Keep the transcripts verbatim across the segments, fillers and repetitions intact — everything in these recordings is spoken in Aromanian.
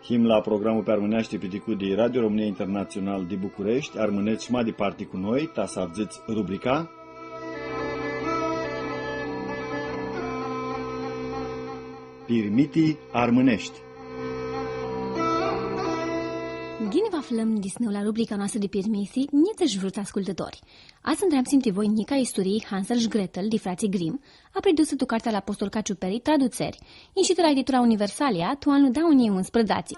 Him la programul pi armãneashti, pitricut di Radio România Internațional di București. Armãnets ma diparti cu noi, ta s-avdzãts rubrica Pirmiti armãneshti. Ghini vã aflãm disnãu la rubrica noastrã di pirmisi, njits sh-vruts ascultãtori. Adzã ntremsim ti voi nica isturii Hansel sh-Gretel di fratslji Grimm, apridusã tu cartea al Apostol Caciu Peri, Tradutseri, inshitã la editura Universalia, tu anlu dauã njilji unsprãdzatsi.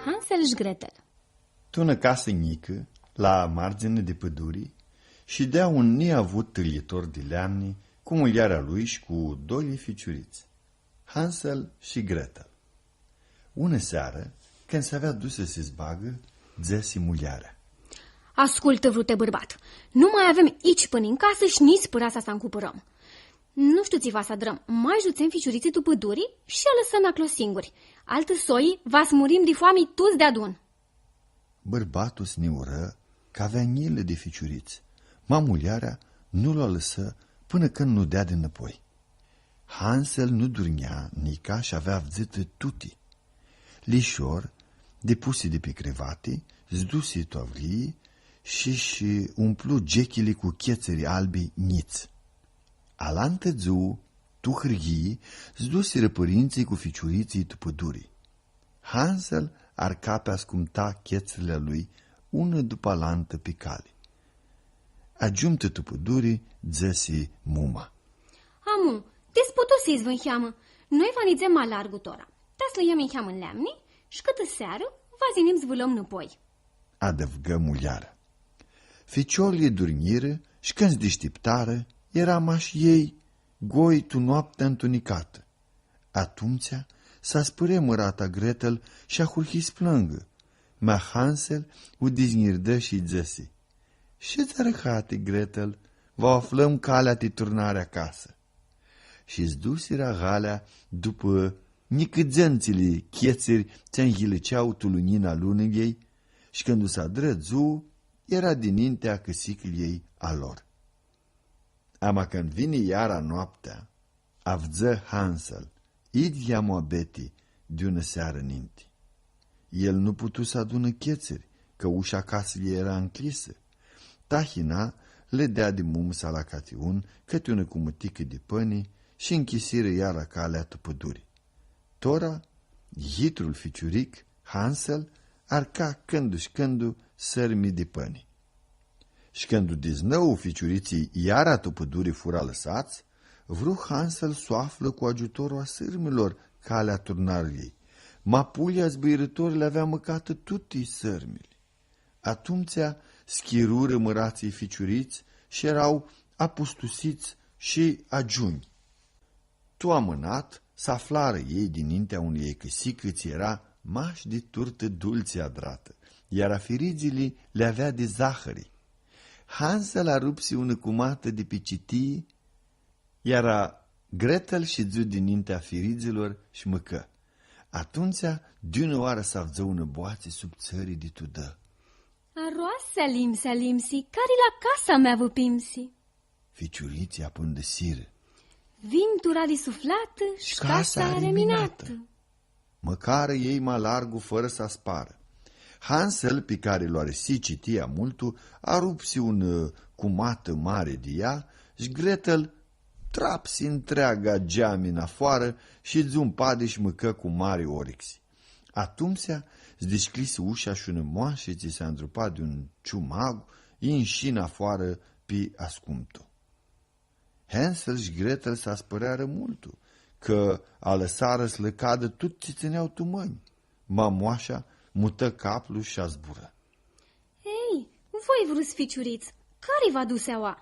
Hansel sh-Gretel. Tu unã casã njicã, la mardzinã di pãduri, shidea un niavut tãljitor di leamni cu muljarea lui shi cu doilji ficiurits, Hansel shi Gretel. Unã searã, cãndu s-avea dusã s-zbagã, dzãsi muljarea: „Ascultã, vrute bãrbat, nu ma avem itsi pãni tu casã shi nitsi pãradz s-ncupãrãm. Nu shtiu tsi va s-adrãm, ma lj-dutsem ficiuritslji tu pãduri shi lj-alãsãm aclo singuri. Altã soi, va s-murim di foami tuts deadun.” Bãrbatlu s-niurã cã avea njilã di ficiurits, ma muljarea nu lu alãsã pãnã cãndu nu deadi nãpoi. Hansel nu durnjea nica shi avea avdzãtã tuti. Lishor, dipusi di pi crivati, s-dusi tu avlii shi sh-umplu gechili cu chetsãri albi njits. Alantã dzuã, tu hãrghii, s-dusirã pãrintsãlj cu ficiuritslji tu pãduri. Hansel arca pi ascumta chetsãrli a lui, unã dupã alantã pi cali. Agiumtã tu pãduri, dzãsi muma: „Amu, disputusi-ts vãnheamã, noi va nidzem ma largu tora. Ta s-lãiem niheamã leamni shi cãtã searã va s-yinim s-vãlom nãpoi.” Adãvgã muljarea. Ficiorlji durnjirã shi cãndu s-dishtiptarã, eara mash elj goi tu noaptea ntunicatã. Atumtsea s-aspãre mãrata Gretel shi ahurhi s-plãngã, ma Hansel u diznjirdã shi-lj dzãsi: „Shedz arãhati, Gretel, va u aflãm calea ti turnari acasã.” Shi s-dusirã agalea dupã nicãdzentsãli chetsãri tsi anghilãcea tu lunjina lunãljei, shi cãndu s-adrã dzuã, eara dinintea cãsicãljei a lor. Ama cãndu vini iara noaptea, avdzã Hansel idyea muabeti di unã searã ninti. El nu putu s-adunã chetsãri, cã usha a casãljei eara ncljisã. Tahina lã deadi mumã-sa la cati un cãti unã cumãticã di pãni shi ncljisirã iara calea tu pãduri. Tora, yitrul ficiuric, Hansel, arca cãndu-sh cãndu sãrmi di pãni. Shi cãndu diznãu ficiuritslji iara tu pãduri furã alãsats, vru Hansel s-u aflã cu agiutorlu a sãrmilor calea turnarljei. Ma pulja zbãirãtor li avea mãcatã tuti sãrmili. Atumtsea s-chirurã mãratslji ficiurits shi eara apustusits shi agiunj. Tu amãnat, s-aflarã elj dinintea unei cãsicã tsi eara mash di turtã dultsi adratã, iar afiridzili li avea di zahãri. Hansel arupsi unã cumatã di pi citii, iar Gretel shidzu dinintea afiridzilor shi mãcã. Atumtsea, di unã oarã s-avdzã unã boatsi sub tsãri di tudã: „Aroasi, alimsi, alimsi, cari la casa mea vã pimsi?” Ficiuritslji apãndãsirã: „Vintura di suflatã shi casa ari minatã.” Mãcarã elj ma largu fãrã s-asparã. Hansel, pi cari lu arisi citia multu, arupsi unã cumatã mari di ea, shi Gretel trapsi ntreaga geami nafoarã shi dzã un padi shi mãcã cu mari orixi. Atumtsea s-dishcljisi usha shi unã moashi tsi s-andrupa di un ciumag inshi nafoarã pi ascumtu. Hansel shi Gretel s-aspãrearã multu, cã alãsarã s-lã cadã tut tsi tsãnea tu mãnj. Ma moasha mutã caplu shi azburã. „Ei, voi vruts ficiurits, cari vã dusi aua?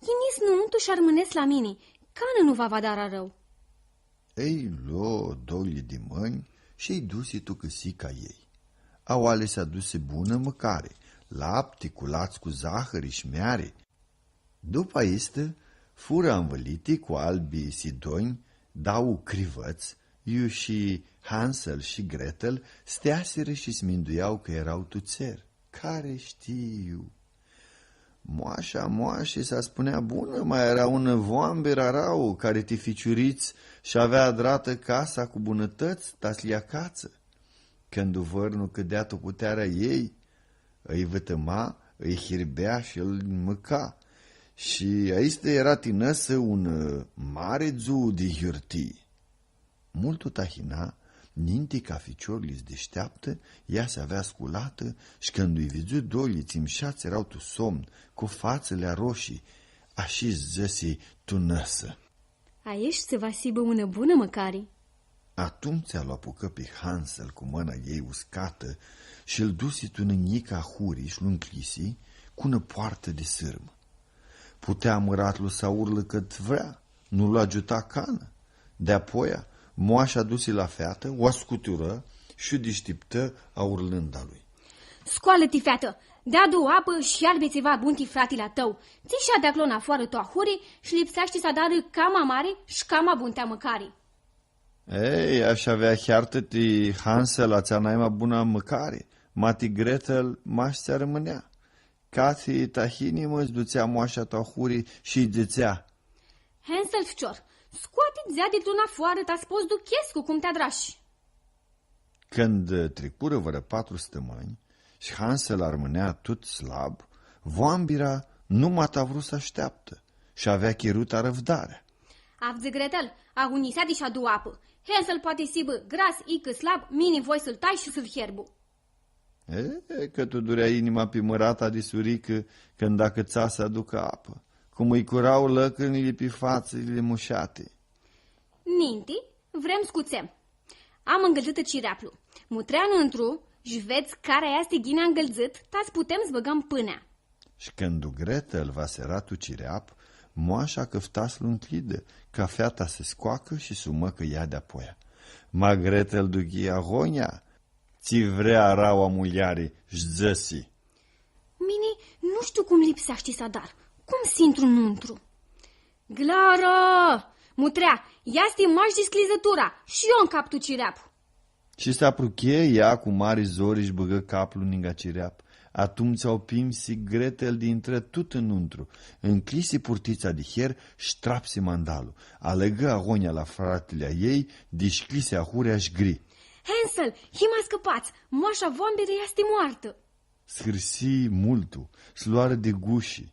Yinits nãuntru shi armãnets la mini, canã nu va vã adarã arãu.” Elj lo doilji di mãnj shi lj-dusi tu cãsica a ljei. Aua lã s-adusi bunã mãcari, lapti, culats cu zahãri shi meari. Dupã aestã, furã anvãliti cu albi sidonj dauã crivãts, iu shi Hansel shi Gretel steasirã shi s-minduiau cã eara tu tser. Cari shtiu? Moasha, moashi, s-spunea bunã, ma eara unã voambirã arauã, cari ti ficiurits sh-avea adratã casa cu bunãtãts, ta s-lji acatsã. Cãndu vãrnu cãdea tu putearea ei, ãlj vãtãma, ãlj hirbea shi ãlj mãca. Shi aistã eara ti nãsã unã mari dzuã di yiurtii. Multu tahina, ninti ca ficiorlji s-dishteaptã, ea s-avea sculatã shi cãndu lji vidzu doilji tsi mshats eara tu somn, cu fatsãli aroshi, ashi s-dzãsi tu nãsã: Aeshti va s-hibã unã bunã mãcari. Atumtsea lu apucã pi Hansel cu mãna ei uscatã shi-l dusi tu unã njicã ahuri shi lu ncljisi cu unã poartã di sãrmã. Putea mãratlu s-aurlã cãt vrea, nu lu agiuta canã. Deapoia, moasha dusi la featã, u ascuturã shi u dishtiptã aurlãnda lui: Scoalã-ti, featã, dea duã apã shi iarbi tsiva bun ti fratili a tãu. Tsi shadi aclo nafoarã tu ahuri shi lipseashti s-adarã cama mari shi cama buntea mãcari. Ei, ashi avea heartã ti Hansel atsea naima bunã mãcari, ma ti Gretel mash tsi armãnea. Cathi tahinimã s-dutsea moasha tu ahuri shi-lj dzãtsea: Hansel, ficior, scoati dzeaditlu nafoarã, ta s-pot s-duchescu cum ti adrash. Cãndu tricurã vãrã patru stãmãnj shi Hansel armãnea tut slab, voambira numata vru s-ashteaptã shi avea chirutã arãvdarea. Avdzã, Gretel, agunjisea-ti shi adu apã. Hansel poati s-hibã gras, icã, slab, mini voi s-lu tai shi s-lu hierbu. E, cã tu durea inima pi mãrata di suricã, cãndu acãtsa s-aducã apã, cum ãlj curau lãcrinjli pi fatsãli mushati. Ninti, vrem s-cutsem. Am ãngãldzãtã cireaplu. Mutrea nãntru shi vedz cara easti ghini angãldzãt, ta s-putem s-bãgãm pãnea. Shi cãndu Gretel va s-era tu cireap, moasha cãfta s-lu ncljidã, ca feata s-scoacã shi s-u mãcã ea deapoia. Ma Gretel duchi agonja, tsi vrea araua muljari, sh-dzãsi: Mini nu shtiu cum lipseashti s-adar, cum s-intru nãntru. Glarã! Mutrea, easti mash discljizãtura, shi eu ncap tu cireap. Shi s-apruchea ea cu mari zori shi bãgã caplu ningã cireap. Atumtsea u pimsi Gretel di intrã tut nãntru, ncljisi purtitsa di her sh-trapsi mandalu. Alãgã agonja la fratili a ei, dishcljisi ahurea sh-gri: Hansel, him ascãpats, moasha voambirã easti moartã. S-hãrsii multu, s-loarã di gushi,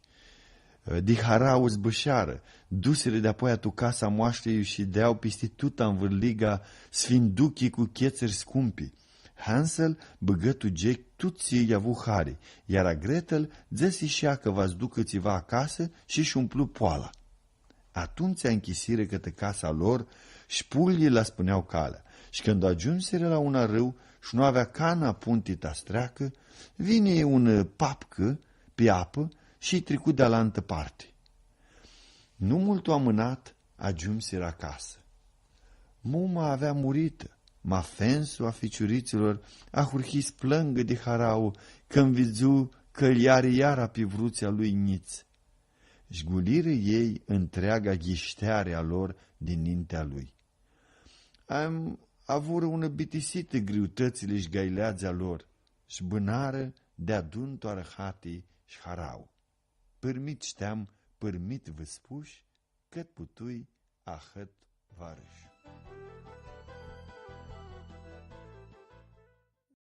di harauã s-bãsharã, dusirã deapoia tu casa moashlei shi deau pisti tutã anvãrliga sfinduchi cu chetsãri scumpi. Hansel bãgã tu gechi tut tsi lj-avu hari, iara Gretel dzãsi shi ea cã va s-ducã tsiva acasã shi sh-umplu poala. Atumtsea nchisirã cãtã casa lor, sh-puljlji lã spuneau calea. Shi cãndu agiumsirã la un arãu, sh-nu avea canã punti ta s-treacã, vini unã papcã pi apã shi-lj tricu di alantã parti. Nu multu amãnat, agiumsirã acasã. Muma avea muritã, ma fensu a ficiuritslor ahurhi s-plãngã di harauã, cãndu vidzu cã lj-ari iara pi vrutsea lui njits. Zgulirã elj ntreaga ghishteari a lor di nintea lui. Am avurã unã bitisitã griutãtsli shi gaileadzea lor, sh-bãnarã deadun tu arãhati sh-harauã. Pãrmit shteam, pãrmit vã spush, cãt putui, ahãt vã arãshu.